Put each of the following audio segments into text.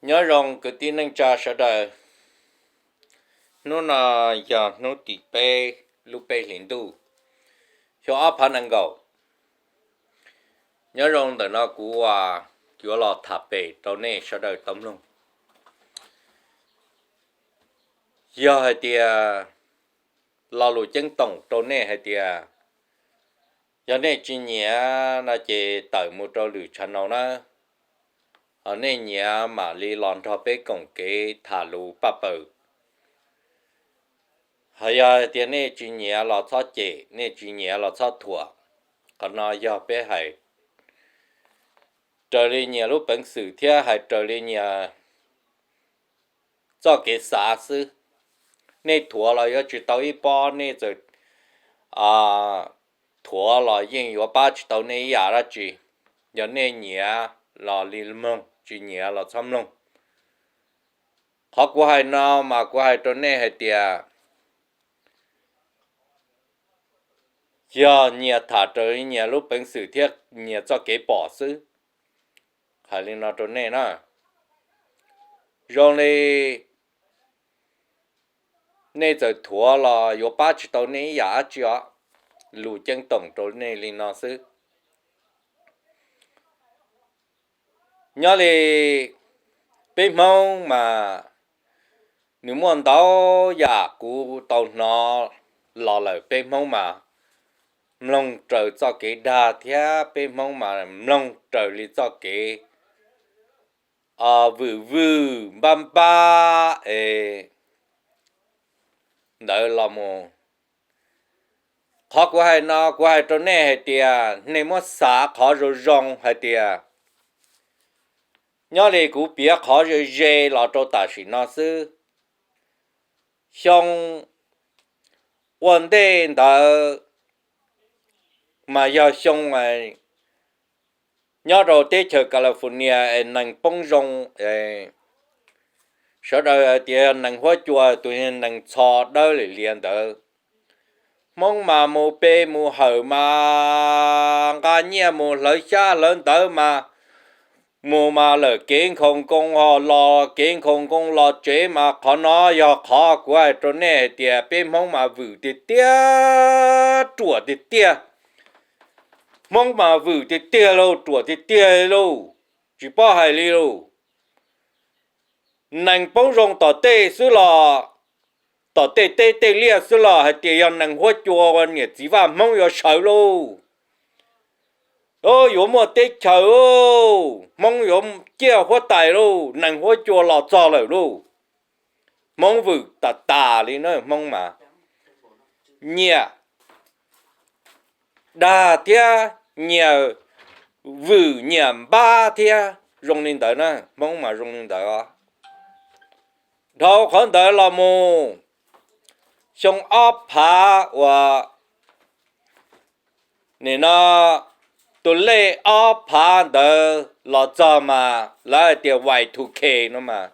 Nyob zoo kwv tij neej tsa sawv daws, hnub no yog hnub tim peb lub peb hlis ntuj, xyoo ob phav nees nkaum. Nyob zoo ntawm no kuv yuav los tham pem rau nej sawv daws tau mloog. Yog hais tias lo lus ceeb toom rau nej hais tias yog nej tsis nyiam no ces tawm mus rau lwm channel na, ho nej nyiam mam li los nrog peb koom kev tham lus paj paws. Ho yog hais tias nej tsis nyiam los txhob cem, nej tsis nyiam los txhob thuam. Qhov no yog peb hais raws li nyias lub peev xwm thiab hais raws li nyias txoj kev xav xwb. Nej thuam los yuav tsis tau ib pob, nej txawm thuam los yeej yuav pab tsis tau nej ib yam dab tsi. Yog nej nyiam los li mloog, tsis nyiam los txhob mloog. Qhov kuv hais no mas kuv hais rau nej hais tias yog nyias tham raws li nyias lub peev xwm thiab nyias txoj kev pom xwb. Hais li no rau nej na, zoo li nej txawm thuam los yuav pab tsis tau nej ib yam dab tsi os. Lus ceeb toom rau nej li no xwb. Nyob li peb Hmoob mas nws muaj ntau yam kuv tau hnov los lawm. Peb Hmoob mas mloog raws txoj kev dag thiab peb Hmoob mas mloog raws li txoj kev vwm vwm npab npab es ntawd los mus. Qhov kuv hais no kuv hais rau nej hais tias nej muab xav qhov zoo zoo hais tias nyob li kuv piav qhov ze ze los rau tam sim no xwb. Xyoo ua ntej ntawd mas yog xyoo nyob rau teb chaws California es nees poob zoo, sawv daws tias nees huab cua, tus nees txho dawb li liav ntawd. Hmoob mas mus pe mus hawm mas nqa nyiaj mus hlawv xyab hlawv ntawv mas mus mas lawm kev nkhaus nkoo ho los kev nkhaus nkoo los tsev mas qhov no yog qhov kuv hais rau nej hais tias peb Hmoob mas vwm tiag tiag, ruam tiag tiag. Hmoob mas vwm tiag tiag lauj, ruam tiag tiag lauj, tsis paub hais li lauj. Nees poob zoo tom tej xwb los, tom tej teb tej liaj xwb los hais tias yog nees huab cua ua niam txiv vaj Hmoob yuav sawv lauj. Yuav muaj teb chaws, Hmoob yuav ciaj huab tais lauj, nees huab cua los txog lawm lauj. Hmoob vwm tas tas li na, Hmoob mas nyiam dag thiab nyiam vwm nyiam npab thiab zoo li ntawd na, Hmoob mas zoo li ntawd os. Dhau qhov ntawd los mus, xyoo ob phav uas nim no tus lej ob phav ntawd los txog mas lawv hais tias Y two K no mas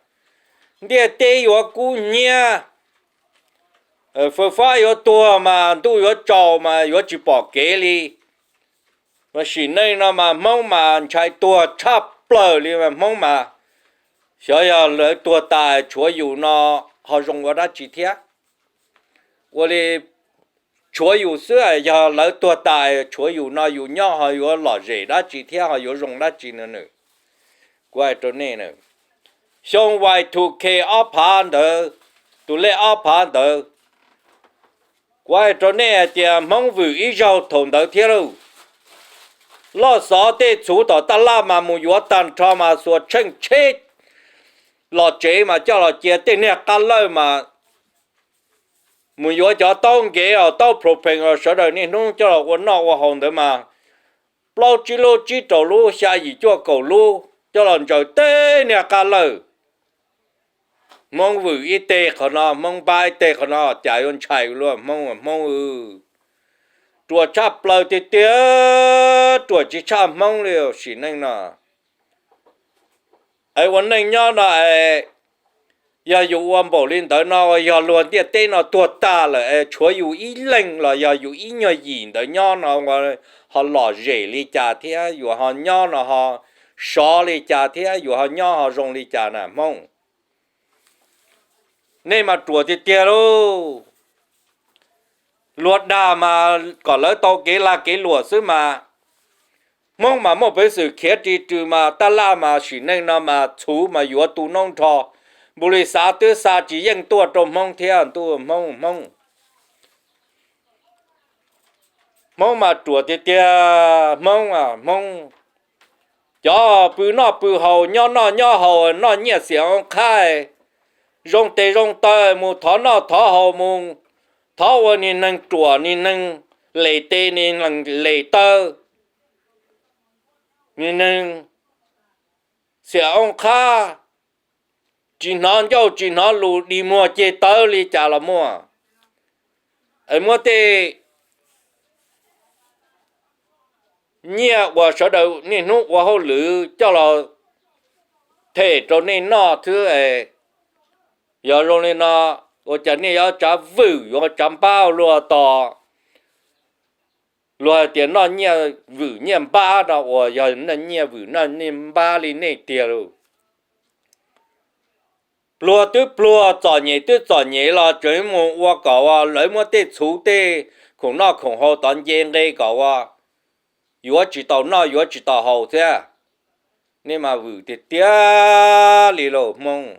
ntiaj teb yuav kub hnyiab, fawj fab yuav tuag mas ntuj yuav tsaus mas yuav tsis pom kev li. Mas sim neej no mas Hmoob mas ntshai tuag tshaj plaws li mas Hmoob mas xyov yog lawv tuag tas tshuav yus no ho zoo ua dab tsi thiab. Ua li tshuav yus xwb, yog lawv tuag tas tshuav yus no yus nyob ho yuav lom zem dab tsi thiab ho yuav zoo dab tsi no nws. Kuv hais rau nej, xyoo Y two K ob phav ntawd, tus lej ob phav ntawd, kuv hais rau nej hais tias Hmoob vwm ib zaug thaum ntawd thiab lauj. Loj xov tej txhuv tom taj laj mas mus yuav tag nrho mas xuas tsheej tsheb los tsev mas coj los cia tej niag qab lawj mas mus yuav cov taub nkev os, taub propane os, sawv daws niaj hnub coj los ua noj ua haus ntawd mas plaub tsib lub, tsib rau lub, xya yim cuaj kaum lub coj los ntsaws tej niag qab lawj. Hmoob vwm ib teg qhov no, Hmoob npab ib teg qhov no, cas yuav ntshai luaj Hmoob, Hmoob ruam tshaj plaws tiag tiag, ruam tsis tshaj Hmoob li sim neej no. Es ua neej nyob no es yog yus ua npaum li ntawd no uas yog luag ntiaj teb no tuag tag lawm es tshuav yus ib leeg los yog yus ib nyuag yim ntawd nyob no ho lom zem li cas thiab, yus ho nyob no ho sov li cas thiab yuav ho nyob ho zoo li cas na Hmoob. Nej mas ruam tiag tiag lauj. Luag dag mas kom lawv tau kev lag kev luam xwb mas. Hmoob mas muaj peev xwm khiav ris rws mas taj laj mas sim neej no mas txhuv mas yuav tu noob nrho. Npu li xav twb xa tsis yeej tuaj rau Hmoob thiab ntuj Hmoob Hmoob. Hmoob mas ruam tiag tiag Hmoob Hmoob. Cov pw noj pw haus nyob noj nyob haus noj nyiaj xiam oo qhab, zoo tes zoo taw mus thov noj thov haus mus, thov ua niag neeg ruam niag neeg lem tes niag neeg lem taw, niag neeg xiam oo qhab, tsis hnov ncauj tsis hnov lus dig muag ceg tawv li cas los muaj. Es muab tej nyiaj uas sawv daws niaj hnub ua hauj lwm coj los them rau nej noj xwb es. Yog zoo li no, ua cas nej yuav tsav vwm yuav tsav npab luag tos, luag hais tias noj nyiaj vwm nyiaj npab no uas yog noj nyiaj vwm noj nyiaj npab li nej tiag lauj. Pluag twb pluag txom nyem twb txom nyem los tseem mus ua kom uas lawv muab tej txhuv tej khoom noj khoom haus tod nce nqe kom uas yuav tsis tau noj yuav tsis tau haus thiab. Nej mas vwm tiag tiag li lauj Hmoob.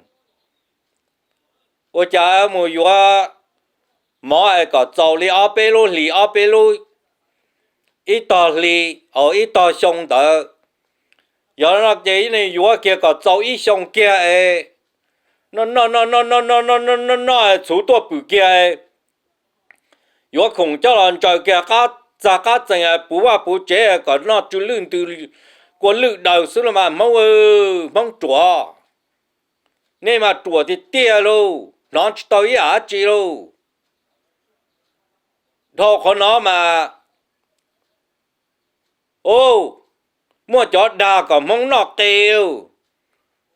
Ua cas mus yuav mov es kom txaus li ob peb lub hlis ob peb lub, ib tog hli, ib tog xyoo ntawd. Yog no ces yuav kiag kom txaus ib xyoo kiag es noj noj noj noj noj noj noj noj noj txhuv tuaj pwm kiag, yuav khoom coj los ntsaws kiag qab txag qab txees puv vaj puv tsev kom noj tsw lwj ntws kua lwj daws xwb los mas Hmoob, Hmoob ruam. Nej mas ruam tiag tiag lauj, hnov tsis tau ib yam dab tsi lauj. Dhau qhov no mas, u, muaj cov dag kom Hmoob noj qe,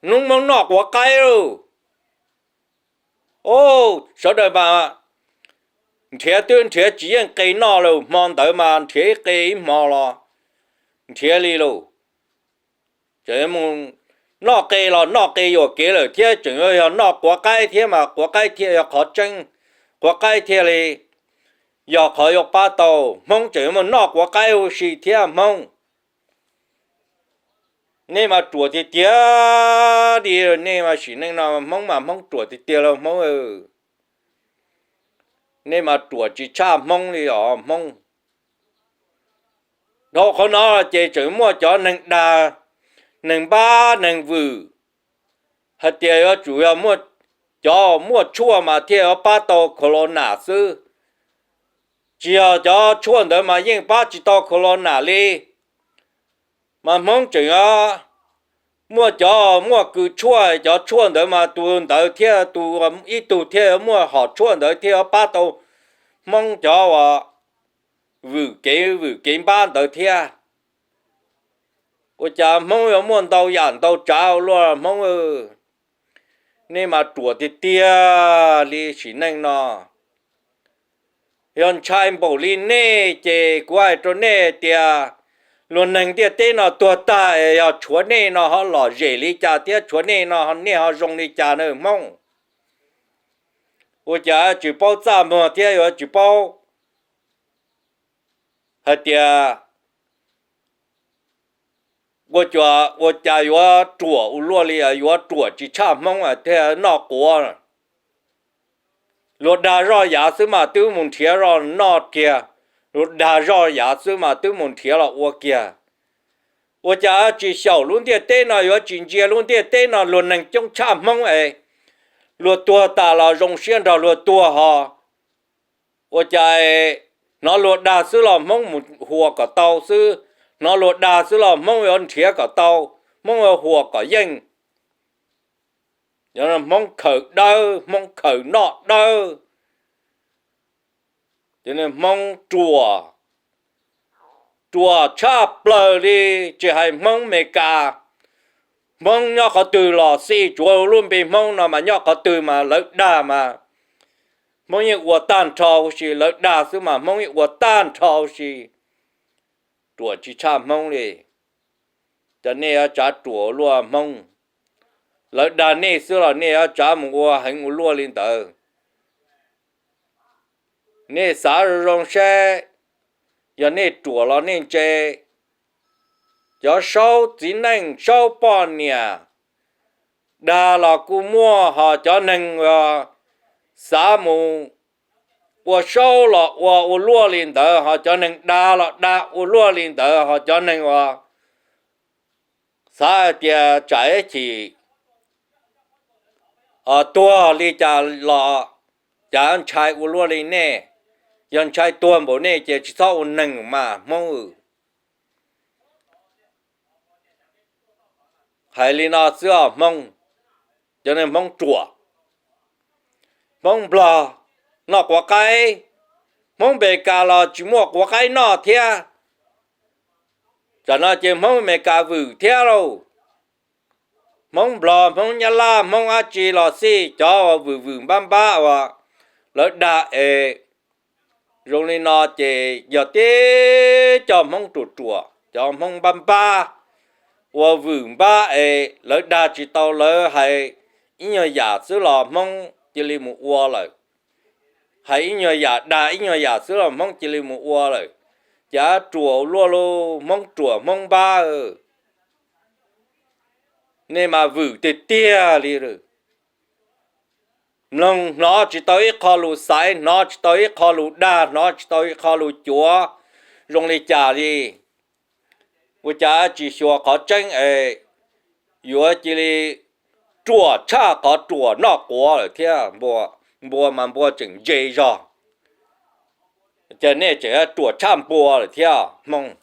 Hmoob, Hmoob noj quav qaib lauj. U, sawv daws mas nrhiav twb nrhiav tsis yeej qe noj lauj, hmo ntawd mas nrhiav ib qe ib hmo los nrhiav li lauj. Tseem mus noj qe los noj qe yuam kev lawm thiab tseem yuav yog noj quav qaib thiab mas quav qaib thiaj yog qhov tseeb, quav qaib thiaj li yog qhov yuav pab tau. Hmoob tseem yuav mus noj quav qaib huv si thiab Hmoob. Nej mas ruam tiag tiag li, nej mas sim neej no Hmoob mas Hmoob ruam tiag tiag lauj Hmoob. Nej mas ruam tsis tshaj Hmoob li os Hmoob. Dhau qhov no ces tseem muaj cov neeg dag, neeg npab neeg vwm hais tias yuav tsum yog cov muaj tshuaj mas thiaj yuav pab tau corona xwb. Tsis yog cov tshuaj ntawd mas yeej pab tsis tau corona li. Mas Hmoob tseem muaj cov muaj kws tshuaj, cov tshuaj ntawd mas tus ntawd thiaj tus ib tug thiaj muaj hom tshuaj ntawd thiaj yuav pab tau Hmoob cov uas vwm kev vwm kev npab ntawd thiab. Ua cas Hmoob yuav muaj ntau yam ntau tsav ua luaj Hmoob? Nej mas ruam tiag tiag li sim neej no. Yog ntshai npaum li nej ces kuv hais rau nej tias luag neeg ntiaj teb no tuag tag es yog tshuav nej no ho lom zem li cas thiab tshuav nej no nej ho zoo li cas na Hmoob? Ua cas tsis paub txaj muag thiab yuav tsis paub hais tias ua, ua cas yuav ruam ua luaj li, yuav ruam tsis tshaj Hmoob thiaj noj quav. Luag dag zoj yav xwb mas twb mus nrhiav zoj noj kiag, luag dag zoj yav xwb mas twb mus nrhiav los ua kiag. Ua cas tsis xyaum lub ntiaj teb no, yuav tsis ntsia lub ntiaj teb no luag neeg coob tshaj Hmoob es luag tuag tas los zoo siab nrog luag tuag ho. Ua cas hnov luag dag xwb los Hmoob mus huas kom tau xwb, hnov luag dag xwb los Hmoob yuav nrhiav kom tau, Hmoob yuav huas kom yeej. Hmoob khaws dawb, Hmoob khaws noj dawb. Hmoob ruam, ruam tshaj plaws li, tsis hais Hmoob Amelikas, Hmoob nyob qhov twg los xij, tsuav lub npe Hmoob no mas nyob qhov twg mas lawv dag mas Hmoob yeej ua tag nrho huv si, lawv dag xwb mas Hmoob yeej ua tag nrho huv si. Ruam tsis tshaj Hmoob li. Cov nej yuav tsav ruam ua luaj Hmoob, lawv dag nej xwb los nej yuav tsav mus ua heev ua luaj li ntawd. Nej xav zoo zoo saib, yog nej ruam los nej ntse, cov saub txiv neej saub poj niam dag los kuj muaj, ho cov neeg uas xav mus ua saub los ua ua luaj li ntawd, ho cov neeg dag los dag ua luaj li ntawd, ho cov neeg uas xav hais tias tsam ib chim tuag li cas los cav ntshai ua luaj li nej. Yog ntshai tuag npaum nej ces tsis txhob ua neeg mas Hmoob. Hais li no xwb os Hmoob, cov neeg Hmoob ruam. Hmoob Nplog noj quav qaib, Hmoob Amelikas los tsis muaj quav qaib noj thiab. Tsam no ces Hmoob Amelikas vwm thiab lauj. Hmoob Nplog, Hmoob Nyab Laj, Hmoob dab tsi los xij, cov uas vwm vwm npab npab uas lawv dag es zoo li no ces yog tib cov Hmoob ruam ruam, cov Hmoob npab npab uas vwm npab es lawv dag tsis tau, lawv hais ib nyuag yam xwb los Hmoob cia li mus ua lawm. Hais ib nyuag yam dag ib nyuag yam xwb los Hmoob cia li mus ua lawm. Cav ruam luaj lauj, Hmoob ruam Hmoob npab. Nej mas vwm tiag tiag li lawm. Mloog hnov tsis tau ib qho lus xaiv, hnov tsis tau ib qho lus dag, hnov tsis tau ib qho lus cuav zoo li cas li. Ua cas tsis xyuas qhov tseeb es yuav cia li ruam tshaj qhov ruam noj quav lawm thiab. Npua mas npua tseem ntse zog, ces nej tseem ruam tshaj npua lawm thiab Hmoob.